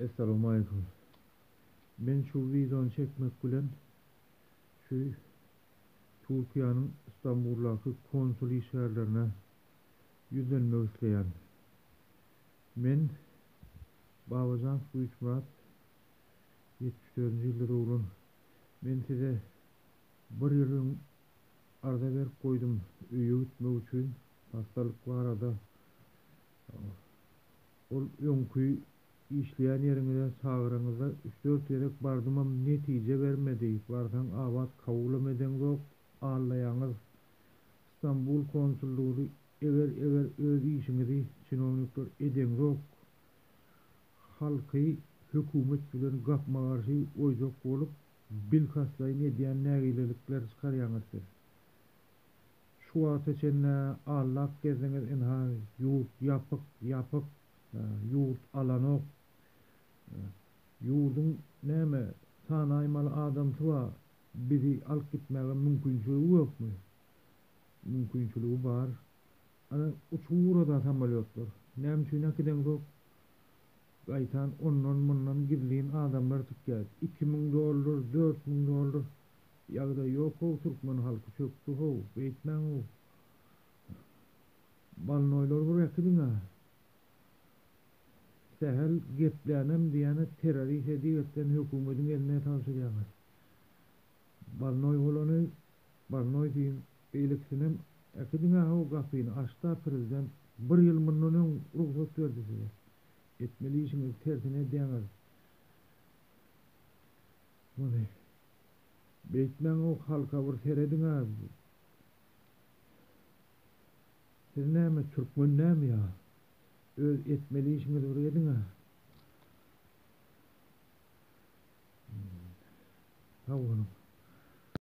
Essalawmaleýkum. Men şu wideony çekmek bilen şu Türkiýäniň Stambuldaky konsul işgärlerine ýüzlenmek isleýän. Men Babajanow Güýçmyrat 74-nji ýylda doglan. Men size bir ýyl öň arza berip goýdum öýe gitmek üçin hassalyk barada. Ol öňki işleýän ýeriňize çagyraňyzda üç-dört gezek bardymam netije bermedi, barsaň abat kabulam edeňzok, aldaýaňyz. Stambul konsullygy eger-eger öz işiňizi çinownikler edeňzok, halky hökümet bilen gapma-garşy goýjak bolup bilkastlaýyn edýän nägilelikler çykarýaňyz siz. Şu wagta çenlä allap gezdiňiz ynha ýurt ýapyk ýapyk ýurt alanok ýurduň näme sanaýmaly adamsy bar bizi alyp gitmäge mümkinçiligi ýokmy mümkinçiligi bar ana uçup ugrada samolýotlar näme üçin äkideňzok gaýtan ondan mundan gizlin adamlar çykýar 2000 dollar 4000 dollar Ýagdaý ýok how türkmen halky çökdi how beýtmäň how balnoýlary bir äkidiňä sähel geplänem diýýäne terrorist edigetden hökümediň eline tabşyrýaňyz balnoý bolany balnoý diýiň beýlekisinem äkidiňä how gapyny açda prezident bir ýyl mundan öň rugsat berdi size etmeli işiňizi tersine edýäňiz muny Beýtmäň-ow halka bir serediň-ä. Siz näme türkmen dämi ýa? Öz etmeli işiňizi bir ediň-ä. Sag boluň.